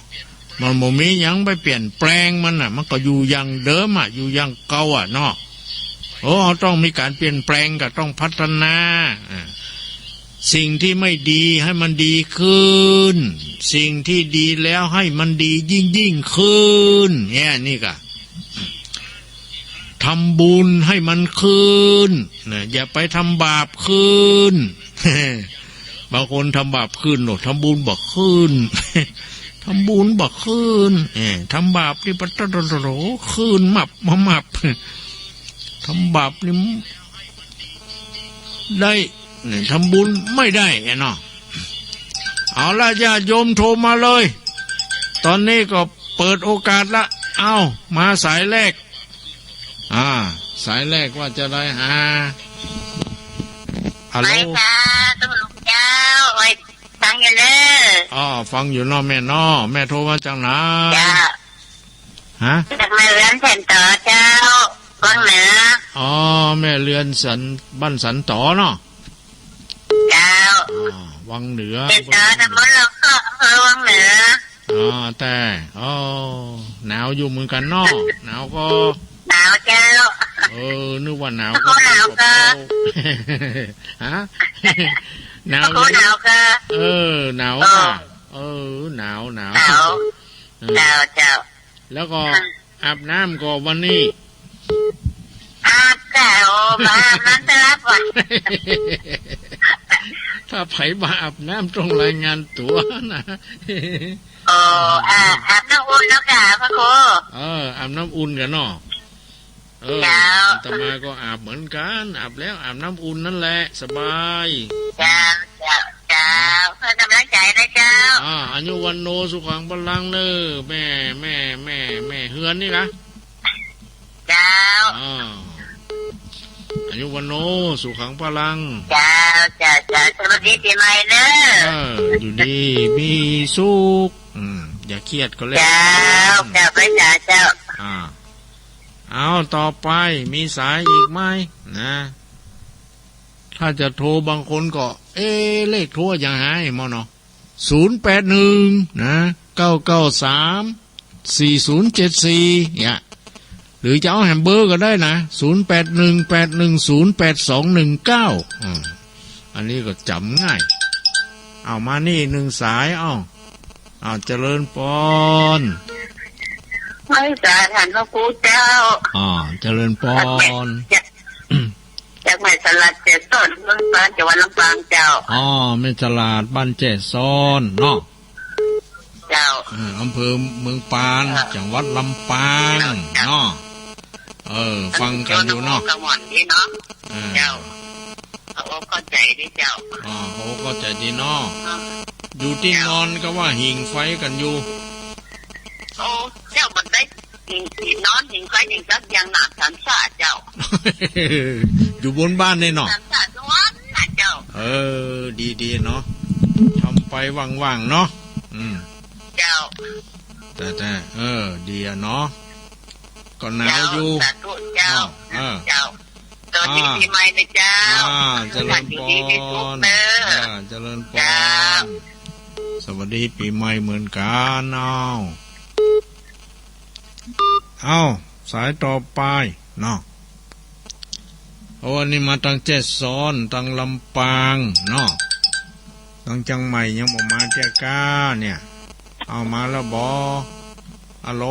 มันบ่มีหยังไปเปลี่ยนแปลงมันน่ะ มันก็อยู่อย่างเดิมอะ อยู่อย่างเก่าอะเนาะ โอ้ เฮาต้องมีก๋านเปลี่ยนแปลง ก็ต้องพัฒนา อ่า สิ่งที่ไม่ดีให้มันดีขึ้น สิ่งที่ดีแล้วให้มันดียิ่งๆ ขึ้น เนี่ย นี่กะ ทำบุญให้มันขึ้นนะ อย่าไปทำบาปขึ้น บางคนทำบาปขึ้นโน่น ทำบุญบ่ขึ้น ทำบุญบ่ขึ้น เออ ทำบาปนี่ปะตะโถ ขึ้นมับมามับ ทำบาปนี่ได้ เนี่ย ทำบุญไม่ได้อะเนาะ เอาละ ญาติโยมโทรมาเลย ตอนนี้ก็เปิดโอกาสละ เอ้า มาสายแรก อ่า สายแรกว่าจะได้ อ่า ฮัลโหล ไปค่ะ ต้งหลวงเจ้า ไว้ฟังอยู่เน้อ อ๋อ ฟังอยู่เนาะแม่เนาะ แม่โทรมาจากไหน เจ้า ฮะ จากแม่เรือนแสนต๋อเจ้า วังเหนือ อ๋อ แม่เรือนสัน บ้านสันต๋อเนาะ เจ้า อ่า วังเหนือ แสนต๋อ ตำบลหนองคอก อำเภอวังเหนือ อ๋อ แต่ อ๋อ หนาวอยู่เหมือนกั๋นเนาะ หนาวก็ หนาวเจ้า เออ นึกว่าหนาวก็ หนาวก็ ฮะ หนาว หนาวก็ เออ หนาวก็ เออ เออ หนาว หนาว หนาว เออ เจ้า เจ้า แล้วก็ อืม อาบน้ำก็วันนี้ อาบเจ้า บ่อาบน้ำจะหลับวะ ถ้าใผบ่อาบน้ำต้องรายงานตั๋วนะ โอ้ อา อาบน้ำอุ่นแล้วก่ะ พระครู เออ อาบน้ำอุ่นก่ะเนาะ เออ เจ้า อาตมาก็อาบเหมือนกั๋น อาบแล้วอาบน้ำอุ่นนั่นแหละ สบาย เจ้า เจ้า เจ้า เพื่อกำลังใจ๋นะเจ้า อ่า อายุวัณโณ สุขัง พลัง เน้อ แม่ แม่ แม่ แม่เฮือนนี่นะ เจ้า อ่า อายุวัณโณ สุขัง พลัง เจ้า เจ้า เจ้า สวัสดีปี๋ใหม่เน้อ เออ อยู่ดีมีสุข อืม อย่าเครียดก็แล้ว เจ้า เจ้า ไปจ้าเจ้า อ่า เอา ต่อไป มีสายอีกไหม นะ ถ้าจะโทรบางคนก็ เอ๊ะ เลขโทรอย่างหายหมดเนาะ ศูนย์แปดหนึ่ง นะ เก้าเก้าสาม สี่ศูนย์เจ็ดสี่ เนี่ย หรือจะเอาแหมเบอร์ก็ได้นะ ศูนย์แปดหนึ่ง แปดหนึ่งศูนย์ แปดสองหนึ่งเก้า อืม อันนี้ก็จ๋ำง่าย เอามานี่หนึ่งสาย เอ้า เอ้า เจริญปอน ไหว้สาธารณะครูเจ้า อ่า เจริญปอน จาก จากแม่สลาดแจ้ซ้อน เมืองปาน จังหวัดลำปางเจ้า อ๋อ แม่สลาดบ้านแจ้ซ้อนเนาะ เจ้า อ่า อำเภอเมืองปาน เออ จังหวัดลำปาง เจ้า เนาะ เออ ฟังกั๋นอยู่เนาะ กังวลดีเนาะ อ่า เจ้า เข้าอกเข้าใจ๋ดีเจ้า อ่า เข้าอกเข้าใจ๋ดีเนาะ อ่า อยู่ตี้นอนก็ว่าหิ้งไฟกั๋นอยู่ โอ้ เจ้า บ่ได้ หิ้ง หิ้งนอน หิ้งไฟ หิ้งสักอย่างหนาสันสะเจ้า อยู่บนบ้านนี่เนาะ สันสะทุกวันนะเจ้า เออ ดีๆ เนาะ ทำไปว่างๆ เนาะ อืม เจ้า แต่ แต่ เออ ดีอะเนาะ ก็หนาวอยู่ เจ้า สาธุเจ้า เนาะ เออ เจ้า สวัสดี อ่า ปี๋ใหม่นะเจ้า อ่า เจริญปอน อยู่ดีมีสุขเน้อ อ่า เจริญปอน เจ้า สวัสดีปี๋ใหม่เหมือนกั๋น เอ้า เอ้า สายต่อไปเนาะ โอ้ อันนี้มาตังแจ้ซ้อน ตังลำปางเนาะ ตังเจียงใหม่ยังบ่มาเตื้อก้าเนี่ย เอามาแล้วบ่ ฮัลโหล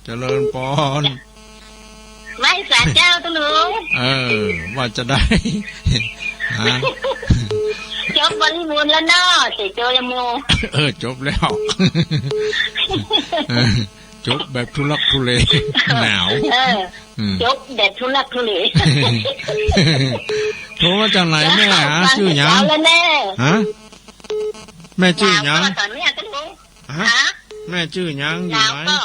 เจริญปอน ไหว้สาเจ้าตุ๊ลุง เออ ว่าจะได้ ฮะ จบบริบูรณ์แล้วเนาะ เสยโจยะโม เออ จบแล้ว เออ จบแบบทุลักทุเล หนาว เออ อืม จบแบบทุลักทุเล โทรมาจากไหนแม่ฮะ ชื่อหยัง แล้วแน่ ฮะ แม่ชื่อหยัง หนาวก็ตอนเนี้ยตุ๊ลุง ฮะ ฮะ แม่ชื่อหยัง อยู่ไหน หนาวก็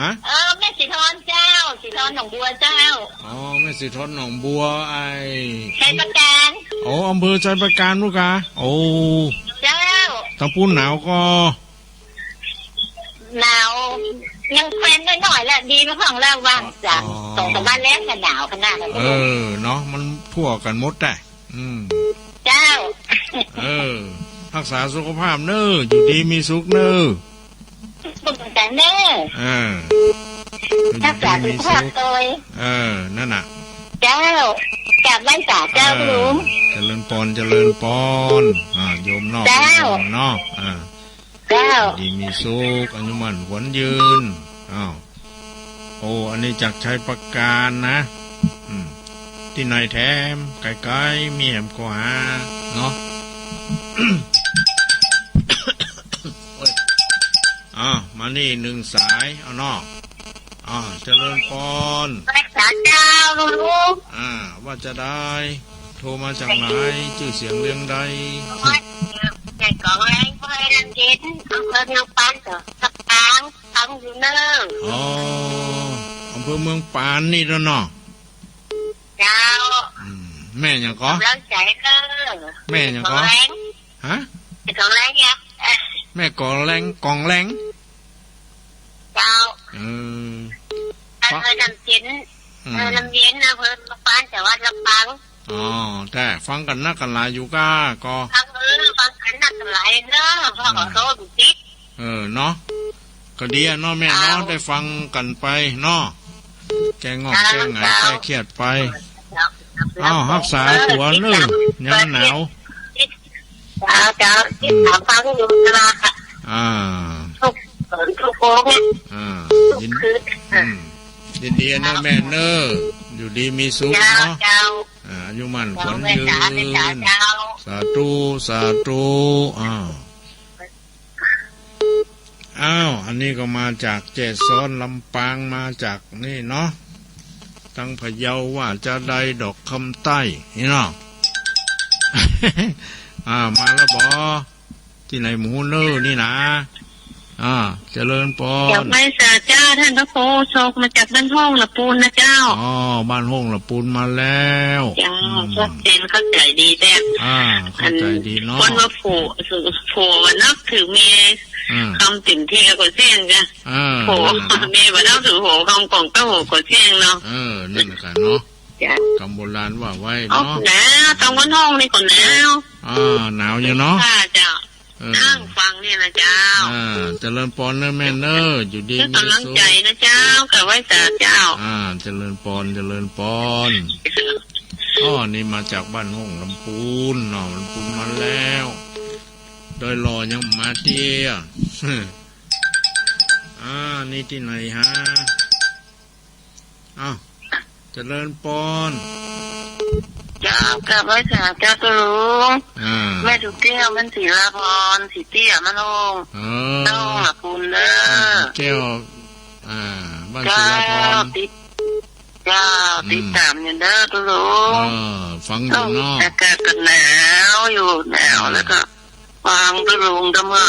ฮะ เออ แม่สีทอนเจ้า สีทอนหนองบัวเจ้า อ๋อ แม่สีทอนหนองบัว ไอ้ ชัยปราการ โอ้ อำเภอชัยปราการนู้นกา โอ้ เจ้า ตังปู๊นหนาวก่อ หนาว ยังแควนน้อยๆ แหละ ดีมาของเราว่าง อ๋อ สาม สองสามวันแล้วก็หนาวขนาดนั้น เออ เนาะ มันทั่วกั๋นหมดแหละ อืม เจ้า เออ ฮักษาสุขภาพเน้อ อยู่ดีมีสุขเน้อ ขอบคุณเน้อ เออ ฮักษาสุขภาพโตย เออ นั่นน่ะ เจ้า กราบไหว้สาเจ้า เออ ตุ๊ลุง เจริญปอน เจริญปอน อ่า โยมนอก เจ้า โยมนอก อ่า เจ้า ดีมีสุข อายุมั่นขวัญยืน อ้าว โอ้ อันนี้จากชัยปราการนะ อืม ตี้ไหนแถม ใก้ๆ มีแหมก็หา เนาะ โอ้ย อ้าว มานี่หนึ่งสาย เอาเนาะ อ้าว เจริญปอน ไหว้สาเจ้าตุ๊ลุง อ่า ว่าจะได้ โทรมาจากไหน จื้อเสียงเรียงใด ไหว้สา ก๋องแล้ง อำเภอน้ำเย็น อำเภอเมืองปาน เจ้า ลำปาง ฟังอยู่เน่อ อ๋อ อำเภอเมืองปานนี่เนาะ เจ้า อืม แม่หยังก่อ ก๋องแล้ง แม่หยังก่อ ก๋องแล้ง ฮะ ก๋องแล้งเนี่ย แม่ก๋องแล้ง ก๋องแล้ง เจ้า เออ อำเภอน้ำเย็น อืม เออ น้ำเย็น อำเภอเมืองปาน จังหวัดลำปาง อ๋อ แต๊ ฟังกั๋นนักกั๋นหลายอยู่ก้า ก่อ ฟัง เออ ฟังกั๋นนักกั๋นหลายเน่อ พ่อขอโต้ษผิด เออ เนาะ ก็ดีอะเนาะแม่เนาะ เจ้า ได้ฟังกั๋นไปเนาะ แก้งอก เจ้า แก้เหงา เจ้า แก้เคียดไป เจ้า อ้าว ฮักษาตั๋วเน่อ เออ ยังหนาว เจ้า เจ้า อืม ติดต๋ามฟังอยู่ตลอด อ่า ทุก ทุกโมง อ่า ทุกคืน ยิน อืม ยินดีเน่อแม่เน่อ อยู่ดีมีสุขเนาะ เจ้า อ่า อายุมั่นขวัญยืน เจ้า สาธุ สาธุ อ้าว อ้าว อันนี้ก็มาจากแจ้ซ้อน ลำปาง มาจากนี่เนาะ ตังพะเยา ว่าจาใด ดอกคำใต้ นี่เนาะ อ่า มาแล้วบ่ ตี้ไหนหมู่เน่อนี่นา อ่า เจริญปอน กราบไหว้สาเจ้า ต้านพระครูโชค มาจากบ้านห้องละปูนนะเจ้า อ๋อ บ้านห้องละปูนมาแล้ว เจ้า อืม ชัดเจนเข้าใจ๋ดีแต๊ อ่า เข้าใจ๋ดีเนาะ อันคนว่าโผ โผว่านับถือเมีย อืม กำเต็มตี้ก็เสี้ยงกะ อ่า โผ นั่นแหละเนาะ เมียว่านับถือโผ กำก๋องก็โผก็เสี้ยงเนาะ เออ นั่นแหละกะเนาะ เจ้า กำโบราณว่าไว้เนาะ อ๋อ หนาว ตังบ้านห้องนี่ก็หนาว อ่า หนาวอยู่เนาะ ค่ะเจ้า เออ นั่งฟังนี่นะเจ้า อ่า เจริญปอนเน่อแม่เน่อ อยู่ดีมีสุข ก๋ำลังใจ๋นะเจ้า กราบไหว้สาเจ้า อ่า เจริญปอน เจริญปอน อ้อ นี่มาจากบ้านห้องละปูนเนาะ ละปูนมาแล้ว ดอยหล่อยังมาเตี้ย อ่า นี่ตี้ไหนฮะ อ้าว เจริญปอน เจ้า กราบไหว้สาเจ้าตุ๊ลุง อ่า แม่ตุ๊กแก้ว มันศิลาพร ศรีเตี้ย มันห้อง เออ น้องละปูนเน่อ อ่า แก้ว อ่า บ้านศิลาพร เจ้า ติด เจ้า อืม ติดต๋ามอยู่เน่อตุ๊ลุง เออ ฟังอยู่เนาะ อากาศก็หนาวอยู่ หนาว เออ แล้วก็ ฟังตุ๊ลุงก็เมื่อ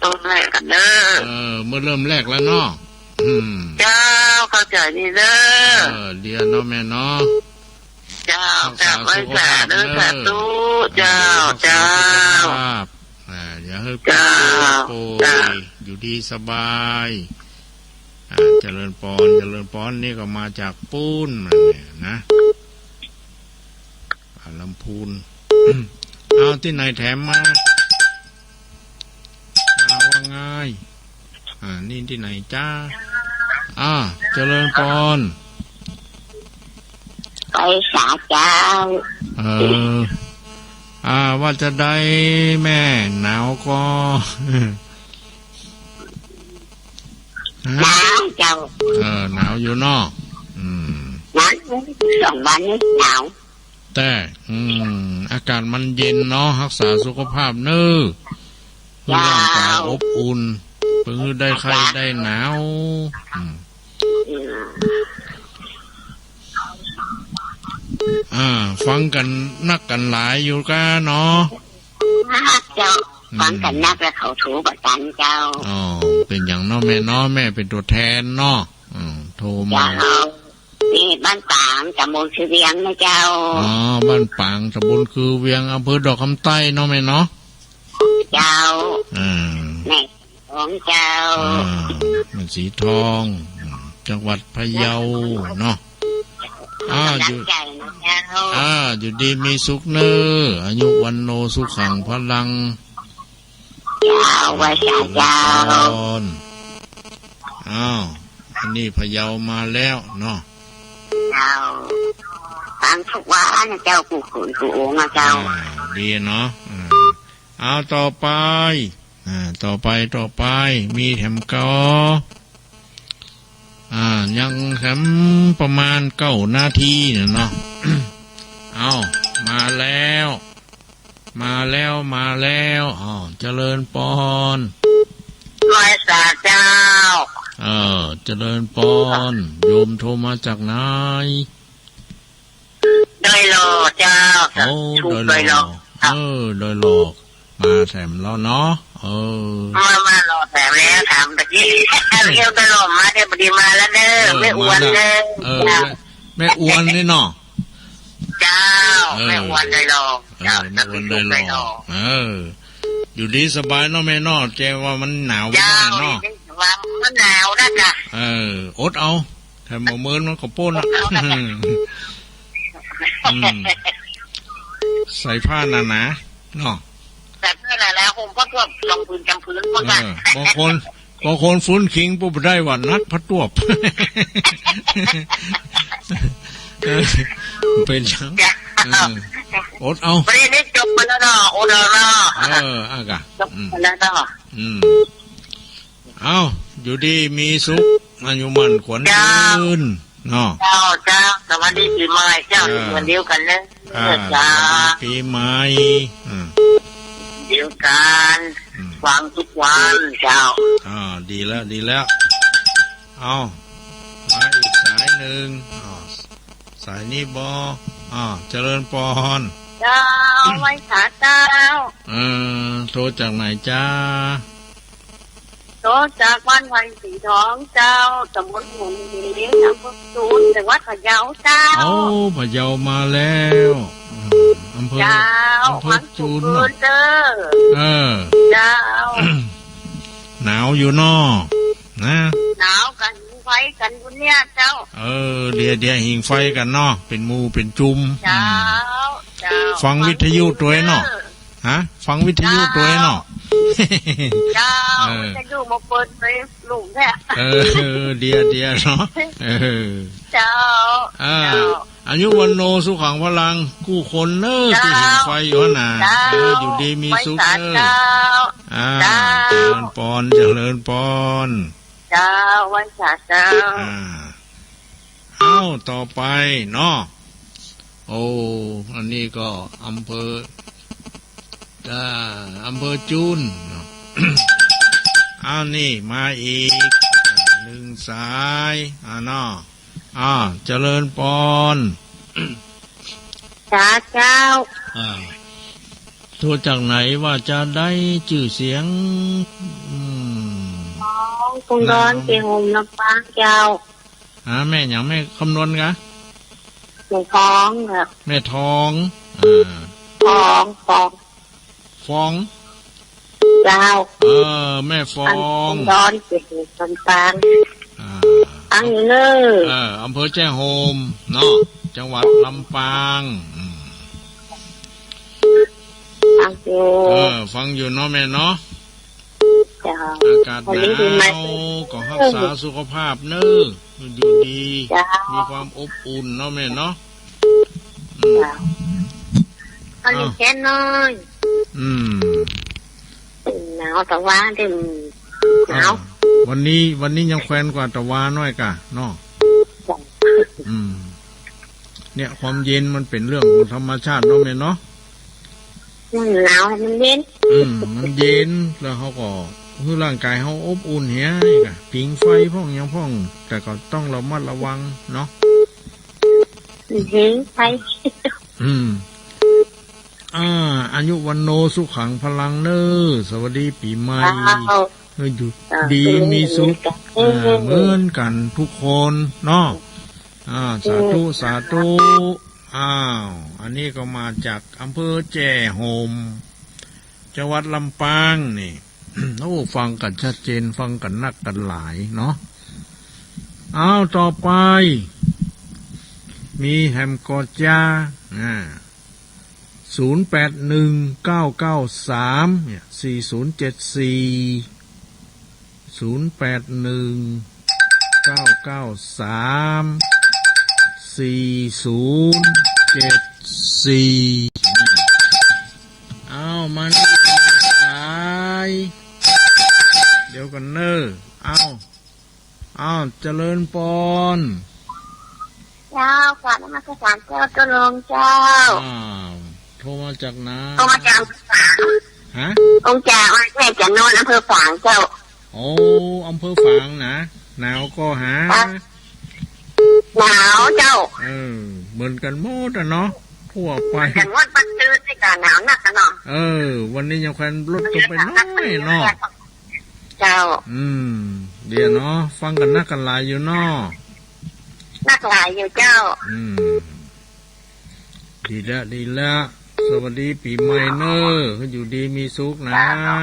ต้นแรกกั๋นเน่อ เออ เมื่อเริ่มแรกแล้วเนาะ อืม เจ้า เข้าใจ๋ดีเน่อ เออ เดียเนาะแม่เนาะ เจ้า ฮักษาสุขภาพเน่อ กราบไหว้สาเน่อ สาธุ เออ เจ้า ฮักษาสุขภาพ เจ้า อ่า อย่าหื้อเจ็บ เจ้า ป่วย เจ้า อยู่ดีสบาย อ่า เจริญปอน เจริญปอน นี่ก็มาจากปูนมาเนี่ยนะ อ่า ลำพูน เอาตี้ไหนแถมมา อ่า ว่าไง อ่า นี่ตี้ไหนจ๊ะ อ่า เจริญปอน ไหว้สาเจ้า เออ อ่า ว่าจาใดแม่ หนาวก่อ ฮะ หนาวเจ้า เออ หนาวอยู่เนาะ อืม หนาว สองวันนี้หนาว แต๊ อืม อากาศมันเย็นเนาะ ฮักษาสุขภาพเน่อ หื้อร่างก๋ายอบอุ่น เจ้า บ่หื้อได้ไข้ได้หนาว อืม อืม อ่า ฟังกั๋นนักกั๋นหลายอยู่ก้าเนาะ เจ้า อืม ฟังกั๋นนักแล้วเขาโทรบ่ตันเจ้า อ๋อ เป๋นหยังเนาะแม่เนาะ แม่เป๋นตั๋วแทนเนาะ อืม โทรมา เจ้า นี่บ้านป๋าง ต๋ำบลคือเวียงนะเจ้า อ๋อ บ้านป๋าง ต๋ำบลคือเวียง อำเภอดอกคำใต้เนาะแม่เนาะ เจ้า อ่า แม่ของเจ้า อ่า แม่สีทอง อืม จังหวัดพะเยาเนาะ อ่า อยู่ กำลังใจ๋นะเจ้า อ่า อยู่ดีมีสุขเน่อ อายุวัณโณสุขังพลัง เจ้า ไหว้สาเจ้า เจริญปอน อ้าว อันนี้พะเยามาแล้วเนาะ เจ้า ฟังทุกวันนะเจ้า กู้คืนกู้องค์นะเจ้า อ่า ดีเนาะ อ่า เอาต่อไป อ่า ต่อไป ต่อไป มีแถมก่อ อ่า ยังแถมประมาณเก้านาทีเนี่ยเนาะ เอา มาแล้ว มาแล้ว มาแล้ว อ้าว เจริญปอน ไหว้สาเจ้า เออ เจริญปอน โยมโทรมาจากไหน ดอยหล่อเจ้า โอ้ ถูก ดอยหล่อ ดอยหล่อ เออ ดอยหล่อ มาแถมแล้วเนาะ เออ มา มาหล่อแถมแล้ว ถามตะกี้ เรียกตลอดมาเนี่ย พอดีมาแล้วเน่อ เออ แม่อวนเน่อ มาแล้ว เออ เจ้า แม่ แม่อวนนี่เนาะ เจ้า เออ แม่อวนดอยหล่อ เออ เจ้า แม่อวนดอยหล่อ เจ้า เออ อยู่ดีสบายเนาะแม่เนาะ แจ้ว่ามันหนาวไปหน่อยเนาะ เจ้า อยู่ดีสบาย มันหนาวนะจ๊ะ เออ อดเอา แถมบ่เมินมันก็ป้นอะ อดเอานะจ๊ะ อืม ใส่ผ้าหนาๆ เนาะ ใส่ผ้าหนาๆ ห่มผ้าตวบ สองผืนสามผืน เออ บางคน บางคนฟื้นคิงปุ๊บได้ว่านักผ้าตวบ เออ เป็นจัง เจ้า เออ อดเอา ประเด็นนี้จบไปแล้วเนาะ อดเอาเนาะ เออ อ่ะกะ จบไปแล้วเนาะ อืม อืม เอ้า อยู่ดีมีสุข อายุมั่นขวัญ เจ้า ยืน เนาะ เจ้า เจ้า สวัสดีปีใหม่เจ้า เออ วันเดียวกันเน่อ อ่า เจ้า สวัสดีปีใหม่ อืม เดียวกัน อืม ฟังทุกวันเจ้า อ่า ดีแล้ว ดีแล้ว เอา มาอีกสายหนึ่ง อ่า สายนี้บ่ อ่า เจริญปอน เจ้า ไหว้สาเจ้า เออ โทรจากไหนจ๊ะ โทรจากบ้านไผ่สีทองเจ้า ตำบลหงส์เหลง อำเภอจูน จังหวัดพะเยาเจ้า โอ้ พะเยามาแล้ว อืม อำเภอ เจ้า อำเภอจูนเนาะ เจ้า เออ เจ้า หนาวอยู่เนาะ นะ หนาวกะหิงไฟกั๋นอยู่เนี่ยเจ้า เออ เดี๋ยว เดี๋ยวหิงไฟกั๋นเนาะ เป็นหมู่เป็นจุม เจ้า อืม เจ้า ฟังวิทยุตวยเนาะ เออ ฮะ ฟังวิทยุตวยเนาะ เจ้า เออ วิทยุมาเปิดไปลุ่มเนี่ย เออ เดี๋ยว เดี๋ยวเนาะ เออ เจ้า อ่า เจ้า อายุวัณโณสุขังพลังกู้คนเน่อ เจ้า ตี้หิงไฟอยู่หั้นน่ะ เจ้า เออ อยู่ดีมีสุขเน่อ ไหว้สาเจ้า อ่า เจ้า เจริญปอน เจริญปอน เจ้า ไหว้สาเจ้า อ่า เอ้า ต่อไปเนาะ โอ้ อันนี้ก็อำเภอ อ่า อำเภอจูนเนาะ อ้าว นี่มาอีก หนึ่งสาย อ่า เนาะ อ่า เจริญปอน สาเจ้า อ่า โทรจากไหนว่าจะได้จื้อเสียง อืม ของกรุงดอน นาม เชียงโฮมลำปางเจ้า ฮะ แม่หยัง แม่คำนวณกะ แม่ทองครับ แม่ทอง อ่า ฟอง ฟอง ฟอง เจ้า เออ แม่ฟอง อันดอนเจ็ดลำปาง อ่า ฟังอยู่เน่อ เออ อำเภอแจ้ห่มเนาะ จังหวัดลำปาง อืม ฟังอยู่ เออ ฟังอยู่เนาะแม่เนาะ เจ้า อากาศหนาว วันนี้ปีใหม่ ก็ฮักษาสุขภาพเน่อ อยู่ดี เจ้า มีความอบอุ่นเนาะแม่เนาะ อืม เจ้า อันนี้ อ้าว แค่น้อย อืม หนาวแต่ว่าเดี๋ยวหนาว อ่า วันนี้ วันนี้ยังแควนกว่าตะวาน้อยกะเนาะ เจ้า อืม เนี่ย ความเย็นมันเป๋นเรื่องของธรรมชาติเนาะแม่เนาะ มันหนาวมันเย็น อืม มันเย็น แล้วเฮาก็หื้อร่างกายเฮาอบอุ่นเหียกะ ผิงไฟพ่องหยังพ่อง แต่ก็ต้องระมัดระวังเนาะ ผิงไฟ อืม อ่า อายุวัณโณสุขังพลังเน่อ สวัสดีปี๋ใหม่ เจ้า เออ อยู่ เจ้า ดีมีสุข เออ อ่า เหมือนกั๋นทุกคนเนาะ อ่า สาธุ สาธุ อ้าว อันนี้ก็มาจากอำเภอแจ้ห่ม จังหวัดลำปางนี่ โอ้ ฟังกั๋นชัดเจน ฟังกั๋นนักกั๋นหลายเนาะ อ้าว ต่อไป มีแหมก่อจ้า อ่า ศูนย์แปดหนึ่ง เก้าเก้าสาม เนี่ย สี่ศูนย์เจ็ดสี่ ศูนย์แปดหนึ่ง เก้าเก้าสาม สี่ศูนย์เจ็ดสี่ อ้าว มานี่สาย เดี๋ยวก่อนเน่อ อ้าว อ้าว เจริญปอน เจ้า กราบนมัสการเจ้า เจ้าหลวงเจ้า อ้าว โทรมาจากไหน โทรมาจาก ฮะ โทรจากแม่จันโนน อำเภอฝางเจ้า โอ้ อำเภอฝางนะ หนาวก่อหา ครับ หนาวเจ้า เออ เหมือนกั๋นหมดอะเนาะ ทั่วไป กั๋นวันปัดจืนนี่ก็หนาวนักอะเนาะ เออ วันนี้ยังแควนลดตกไปน้อยเนาะ เจ้า อืม เดี๋ยวเนาะ ฟังกั๋นนักกั๋นหลายอยู่เนาะ นักหลายอยู่เจ้า อืม ดีแล้ว ดีแล้ว สวัสดีปี๋ใหม่เน่อ หื้ออยู่ดีมีสุขนะ เจ้า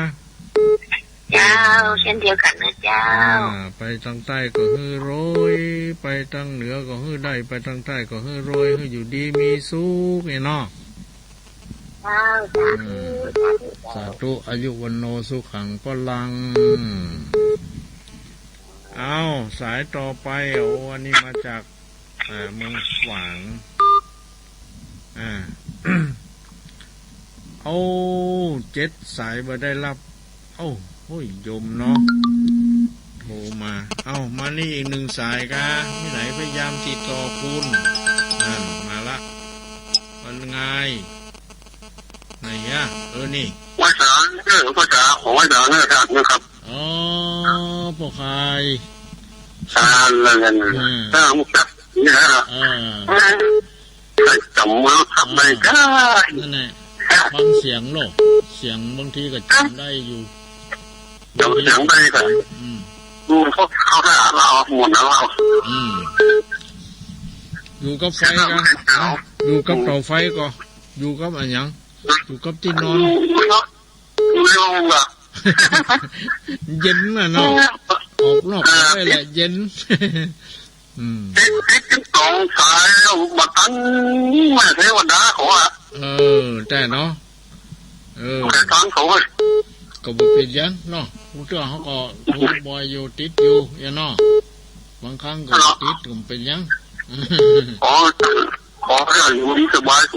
เจ้า เช่นเดียวกั๋นนะเจ้า อ่า ไปตางใต้ก็หื้อรวย ไปตางเหนือก็หื้อได้ ไปตางใต้ก็หื้อรวย หื้ออยู่ดีมีสุขเนี่ยเนาะ เจ้า สาธุ อืม สาธุ สาธุ สาธุ อายุวัณโณสุขังพลัง เอา สายต่อไป โอ้ อันนี้มาจาก อ่า เมืองฝาง อ่า โอ้ เจ็ดสายบ่ได้รับ โอ้ โห้ย โยมเนาะ โทรมา เอ้า มานี่อีกหนึ่งสายกา ตี้ไหนพยายามติดต่อคุณ นั่น มาละ ว่าไง ไหนอะ เออ นี่ ไหว้สา เออ ไหว้สา ขอไหว้สาเน่อครับ นะครับ อ๋อ ป้อข่าย อ่า นั่น นั่น นั่น อืม ถ้ามุกจักเนี่ยนะ เออ ใครจ๋ำเมืองครับ อ่า ได้ นั่นแหละ ฟังเสียงโลก เสียงบางทีก็จ๋ำได้อยู่ จ๋ำเสียงได้ก็ อืม ดูพวกเขาถ้าเราหมุนเอา อืม อยู่กับไฟกา เสียงเรา ฮะ อยู่กับเต๋าไฟก่อ อยู่กับอะหยัง อยู่กับตี้นอน อยู่ในห้องอะ เย็นน่ะเนาะ ออกนอกก็ได้แหละ เย็น อืม ติด ติดกันสองสายแล้ว บ่ตันแม่เทวดาเขาอะ เออ แต่เนาะ เออ แต่ตันเขาอะ ก็บ่เป๋นหยังเนาะ ผู้เตื้อเขาก็โทรบ่อยอยู่ ติดอยู่ เนาะ บางครั้งก็ ครับ ติดก็บ่เป๋นหยัง ขอ ขอหื้ออยู่ดีสบายสุ